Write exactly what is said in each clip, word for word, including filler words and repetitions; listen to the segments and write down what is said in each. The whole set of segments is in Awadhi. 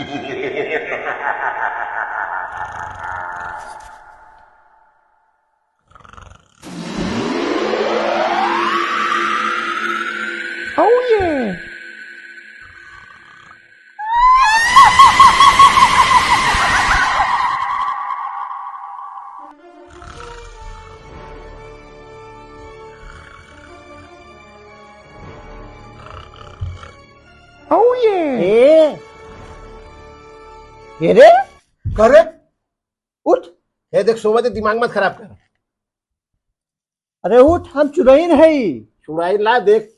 Oh yeah! Oh yeah! ए, ए रे, करे, उठ। हे देख, सोवा दे, दिमाग मत खराब कर। अरे उठ, हम चुरइन हई। चुरइन ला देख।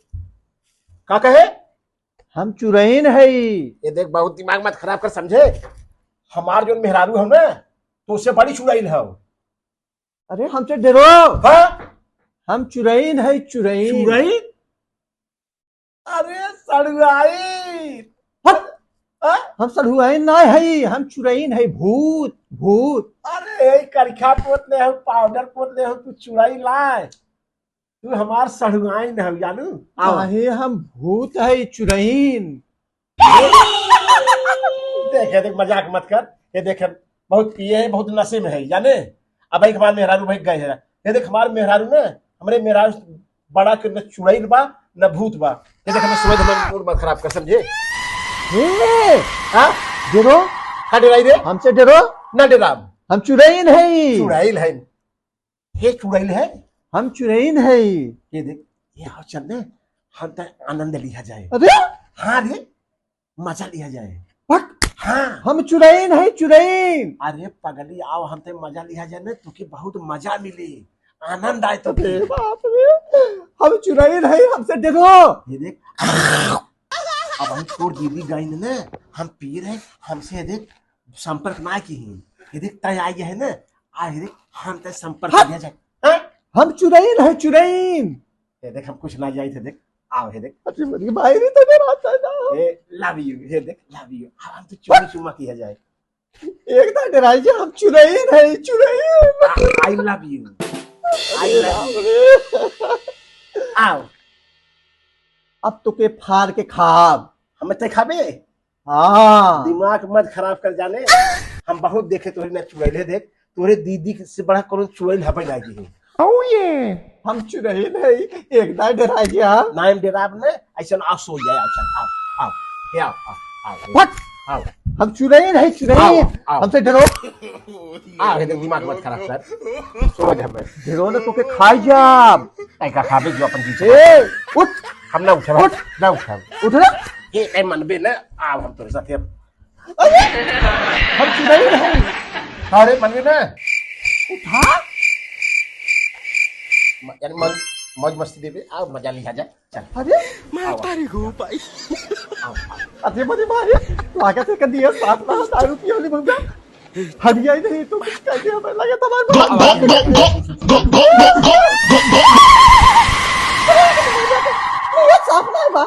का कहे? हम चुरइन हई। ये देख, बहुत दिमाग मत खराब कर, समझे? हमार जोन मेहरारू हौ ना, तो उससे बड़ी चुरइन हौ। अरे हमसे डरो। हाँ? हम चुरइन हई, चुरइन। चुरइन? अरे सड़ुआइन। हट। हाँ? हम सड़ुआइन ना हई, हम चुरइन हई, भूत, भूत। अरे, ए करिखा पोत ले हो, पाउडर पोत ले हो, तू चुरइन लाए। तू हमार सड़ुआइन हो, जानू? आवा। काहे हम भूत हई, चुरइन। देख, ये देख, मजाक मत कर। ये देख, हम बहुत पिए हैं, बहुत नशे में है, जाने? अब एक हमार मेहरारू भाग गए हैं। ये देख, हमार मेहरारू ना, हमरे मेहरारू बड़ा के न चुड़ैल बा, न भूत बा। ये देख, हमें समझ, हमें मूड मत खराब कर, समझे? ए, हाँ? डरो? का डराई रे? हमसे डरो? ना डराब। हम चुड़ैल हई। चुड़ैल है। हे चुड़ैल है। हम चुड़ैल हई। ये देख, ये आओ चल ने, हम त आनंद लिया जाए। अरे? हाँ रे, मजा लिया जाए। हट। हाँ। हम चुड़ैल हई, चुड़ैल। अरे पगली, आओ हम ते मजा लिया जाए ना, तुके बहुत मजा मिली, आनंद आए तुके। अरे बाप रे, हम चुड़ैल हई, हमसे डरो। ये देख, अब हम तोर दीदी गई ने, हम पी रहे, हमसे देख संपर्क ना की ही। ये देख, तय आई है ना, आ ये देख, हम तय संपर्क हट। किया जाए। हाँ? हम चुड़ैल है, चुड़ैल। ये देख, हम कुछ ना जाए थे, देख, आओ, ये देख। अरे मेरी भाई, नहीं तो डराता है ना। ए, love you, ये देख, love you। हम तो चुम्मा चुम्मा किया जाए। एक ना डराई जे, हम चुड़ैल है, चुड़ैल। I love you, I love you। आओ। अब तो के फाड़ के खाब। हमें ते खाबे? हाँ। दिमाग मत खराब कर जाने। हम बहुत देखे तोहरे ना चुड़ैल है, देख, तोहरे दीदी से बड़ा कोनो चुड़ैल हबे ना की। Oh yeah। हम चुड़ैल है, एक ना डरा गया। ना हम डराब ना, ऐसा ना, आओ सो जाए, आओ, चल, आओ, आओ, हे आओ, आओ, आओ, हट। आओ। हम चुड़ैल है, चुड़ैल। आओ, आओ। हमसे डरो। आओ, हे देख, दिमाग मत खराब कर। सो जा मैं। डरो ना, तोके खाई जाब। ऐ का खाबे जो अपन बीच में। ए, उठ। हम ना उठे, उठ। ना उठे। उठ रे। ए, ए, मनबे ना, आओ हम तोरे साथ अब। अरे, हम चुड़ैल है। अरे, मनबे ना। उठा। म-, यानी मौज, मौज मस्ती देबे, आओ मजा लिया जा। चल। अरे, आओ, माता रे गो भाई। आओ, आओ। अरे, मरे मारे, लागत है कदी ये साथ में दारू पियोली भंगा। हरिया ही नहीं तो कुछ कैसे हमें लगे तो हमारे गो, गो, गो, गो। ये साफ नहीं बा।